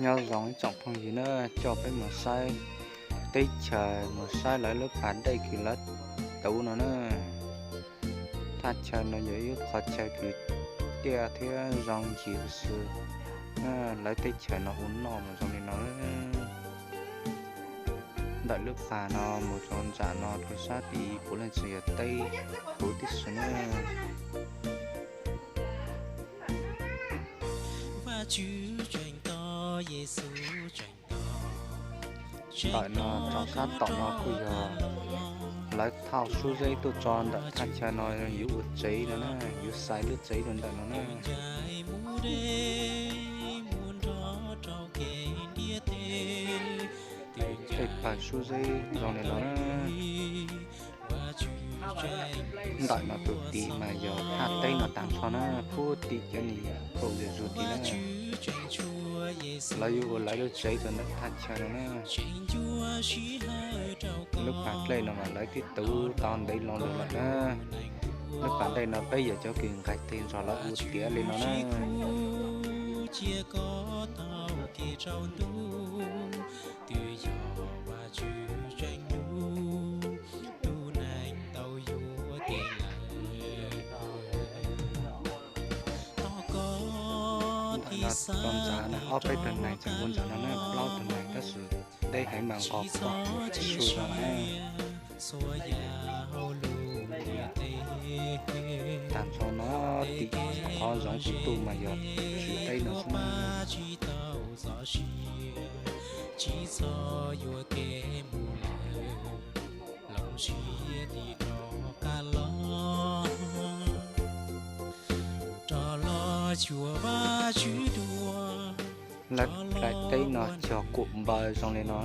Nyob zoo ib tsoom phooj ywg na, coj peb mus saib teb chaws, mus saib lawv lub pas dej kws lawv tuv no na. Thaj chaw no yog ib qhov chaw kws tiaj thiab zoo ntsis huv si. Lawv teb chaws no ua noj mas zoo li no. Ntawm lub pas no mus rau nram no rau sab tid puav leej tsuas yog teb huv tib si na. Ntawm no rau sab tom no kuj yog lawv thauj sub zeb tuaj tso ntawm thaj chaw no yuav ua tsev no na, yuav xais lub tsev rau ntawm no na. Tej pawg sub zeb zoo li no na. Ntawm no tus tim mas yog thaj teb no tag nrho na, puag tim cov niag paum zuj zus tim na. Lawv yuav ua lawv lub tsev rau ntawm thaj chaw no na. Lub pas dej no mas lawv twb tuv tau ntev los lawm na. Lub pas dej no peb yog cov kws nqaij teg nrog lawv ua tiav li no na. Ntawm no rau nram no ob peb tug nees tseem ua nram no na, plaub tug nees tab sis deb heev mas nqos pom su zoo na. Tag nrho no tim qhov zoov kuv tuaj mas yog tsev teb no xwb na. Lawv daim teb no cog kuam npaws zoo li no,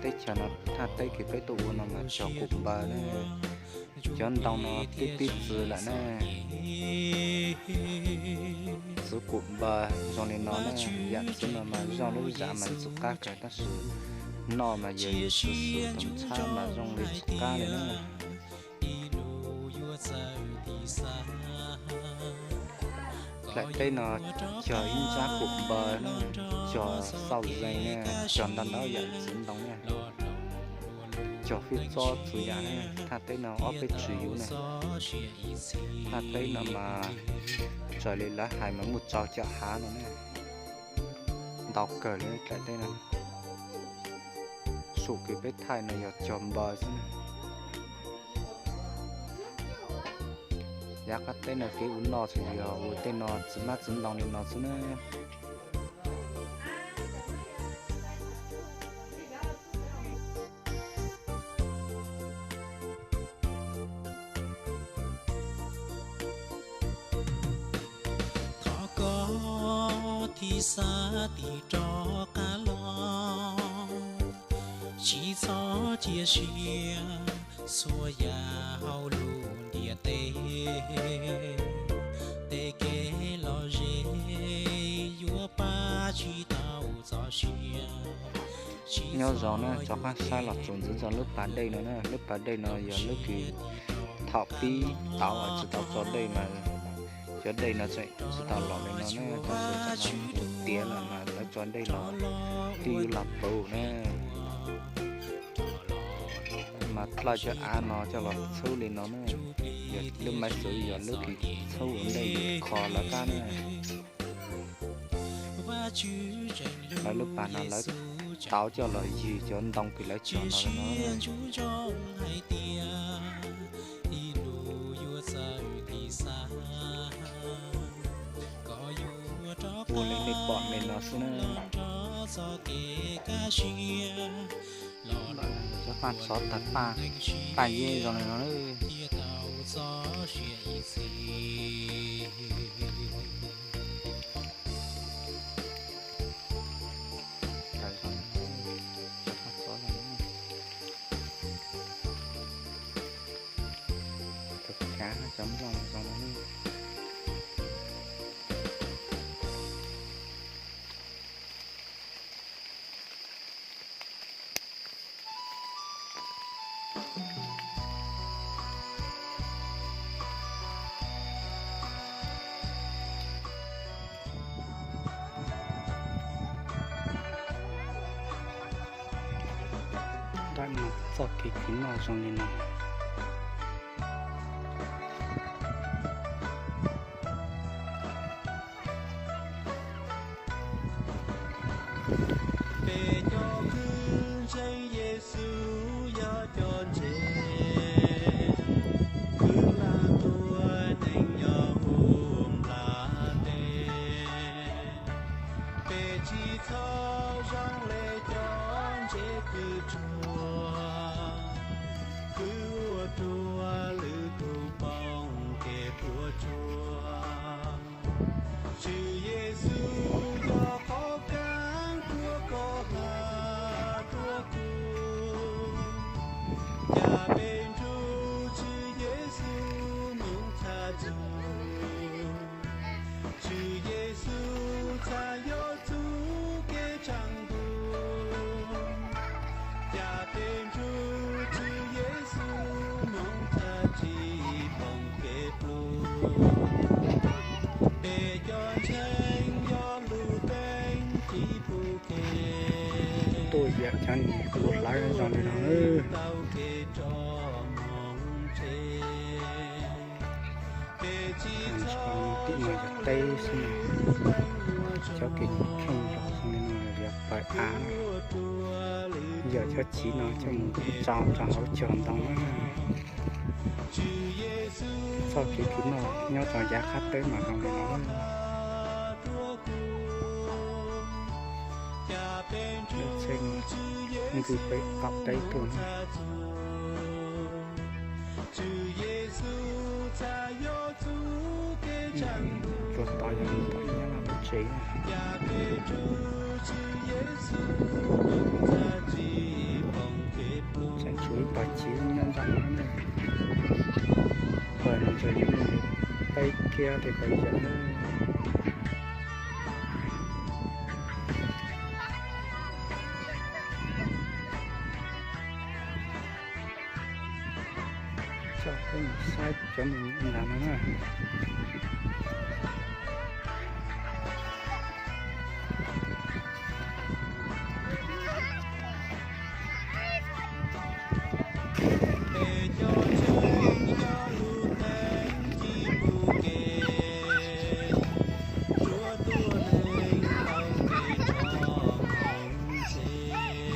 teb chaws no thaj teb kws peb tuaj ua no mas cog kuam npaws na. Cov ntoo no twb pib txwv lawm na. Txwv kuam npaws zoo li no na, yam txwv no mas zoo lub zam mas txuv qab kawg tab sis noj mas yog yus xwm xwm tus ntxhab mas zoo li txuv qab li na. Daim teb no cog ib nrab kuam npaws na, cog xauj zees na, cog ntau ntau yam txwv ntoo na, cog fij txob txhua yam na. Thaj teb no ob peb tswv yuv na. Thaj teb no mas raws li lawv hais mas muaj rau caum hav no na. Ntau kawg li daim teb no. Sum kws peb thaij no yog cog npaws xwb na. Yav qab teb no kev ua noj tsuas yog ua tej no txiv hmab txiv ntoo li no xwb na. Thov koj thij xav tig rov qab los, tsis txhob cia siab txhua yam hauj lwm ntiaj teb. Tej kev lom zem yuav pab tsis tau txoj sia. Nyob zoo na, rov qab saib los txog ntxiv rau lub pas dej no na. Lub pas dej no yog lub kws thaum pib tauv tsis tau tso dej mas, cov dej no tseem tsis tau los li no na, tab sis tam no mus tiav lawm mas lawv tso dej los twb yuav los puv na. Mas dlaij cov av no coj los txhub li no na, yog lub maiv xwv yog lub kws txhub ua ntej kho lawv qab na. Lawv lub pas no lawv tauv coj los ywg cov ntoo kws lawv cog no no. Ua li nej pom li no xwb na. Cov paj tsov tawg paj, paj yeb zoo li no. Cov paj tsov zoo li no. Cov kav, cov nplooj zoo li no. txoj kev khwv noj zoo li no. Peb cov kwv ntseeg Yexus yog cov ntse, kwv lam tuag neeg nyob hauv nplaj teb. Peb tsis txhob zoo li cov ntse kwv tsuag, kwv ua rua lwm tus poob kev puas tsuaj. Tswv Yexus yog qhov kav kuas koj has rua kuv, cas peb nrug Tswv Yexus moog txhaj txug. Tswv Yexus txhaj yuav txuj kev tsaam ntuj, cas peb nrug Tswv Yexus moog txhaj tsis poob kev pluag. Peb cov ntseeg yog lub teeb tsis pub kev, tuaj yam cov niam kuv hlawv zoo li no. Tim no yog teb xwb na, cov kev kheej los zoo li no yog pawg av, yog cov chiv no coj mus tsau rau hauv cog ntoo na. Txoj kev khwv noj nyob rau yav qab teb mas zoo li no. Lub tsheb ntws pem qaum teb tuaj na. Tuaj tod yog mus tom ib lub tsev, tseem tshuav ib pawg chiv nyob nram no ne. Pawg no ntshe yog peb kiag tej pawg yawm na. Coj peb mus saib cov me nyuam ntawd no na.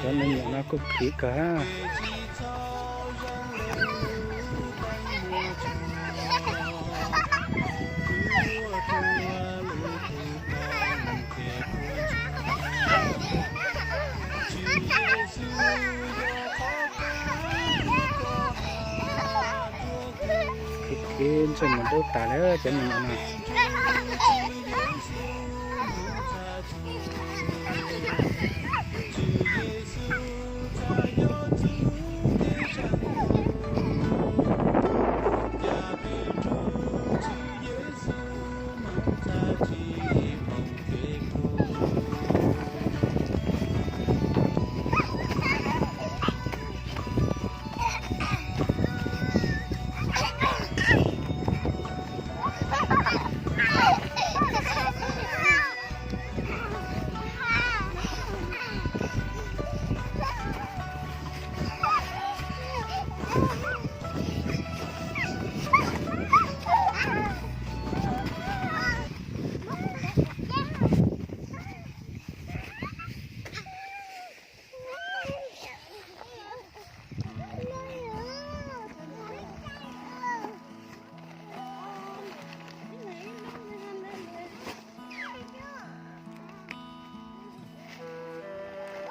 Cov me nyuam no kuj khwv kawg. Khwv khwv ntsej muag dub tas lawm cov me nyuam no.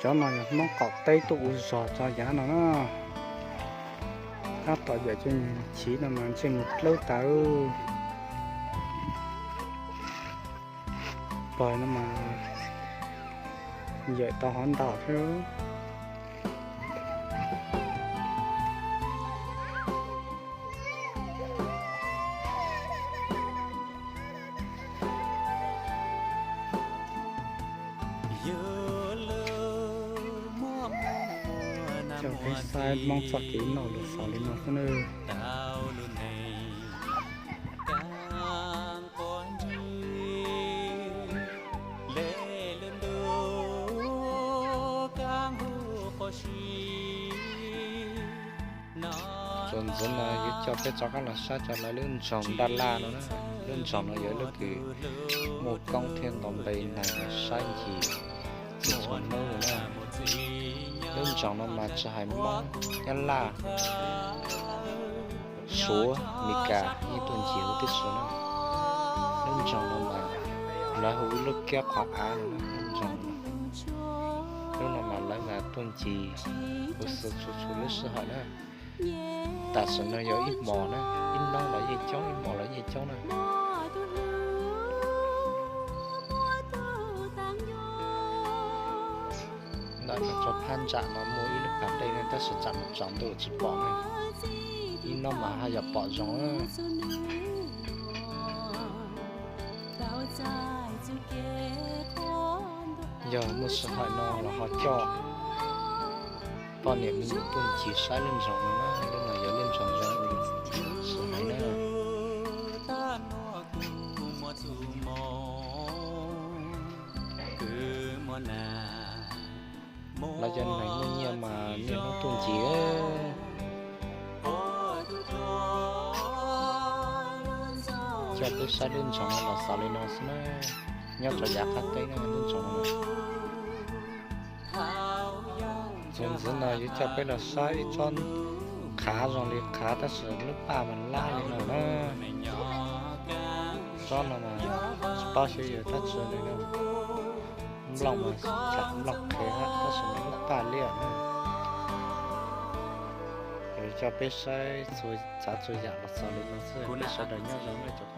Cov no yog Hmoob qaum teb tuaj ua zog tso yav no na. Tab tom yawm cov niag chiv no mas ntsej muag dlawb tas. Pawg no mas yawm tau hov ntau thiab. Coj peb saib Hmoob txoj kev noj lus xaus li no xwb nawb. Tus ntxiv no yuav coj peb rov qab los saib rau lawv lub nroog Daj Laj no na. Lub nroog no yog ib lub kws muaj koob thiab nto npe neeg saib ncig txhua hnub li na. Lub nroog no mas tsis hais Hmoob, Nyab Laj, Suav, Mes Kas yeej tuaj ncig huv tib si na. Lub nroog no mas lawv hu ib lub kiab qhov av no na, lub nroog no. Lub no mas lawv mas tuaj ncig huv si txhua txhua lub sij hawm na. Tam sim no yog ib hmos na, ib hnub los yeej coob, ib hmos los yeej coob na. Ntawm no rau phab ntsam no muaj ib lub pas dej na, tab sis tsam no tsaus ntuj tsis pom na. Ib hnub mas haj yam pom zoo na. Yog muaj sij hawm no los ho coj poj niam me nyuam tuaj ncig saib lub nroog no na, lub no yog lub nroog zoo li sij hawm na. Los yog neeg muaj nyiaj mas niaj hnub tuaj ncig. Coj peb saib lub nroog no los xaus li no xwb na. Nyob rau yav qab teb na lub nroog no. Tus ntxiv no yuav coj peb los saib ib tsob qhav zoo li qhav tab sis lub paj mas lab li no na. Tsob no mas tsis paub xyov yog dab tsi li na. Nplooj mas txham nplooj qhev hab tab sis mas lub paj liab na. Yuav coj peb saib txhua tsav txhua yam los xaus li no xwb, peb sawv daws nyob zoo na cov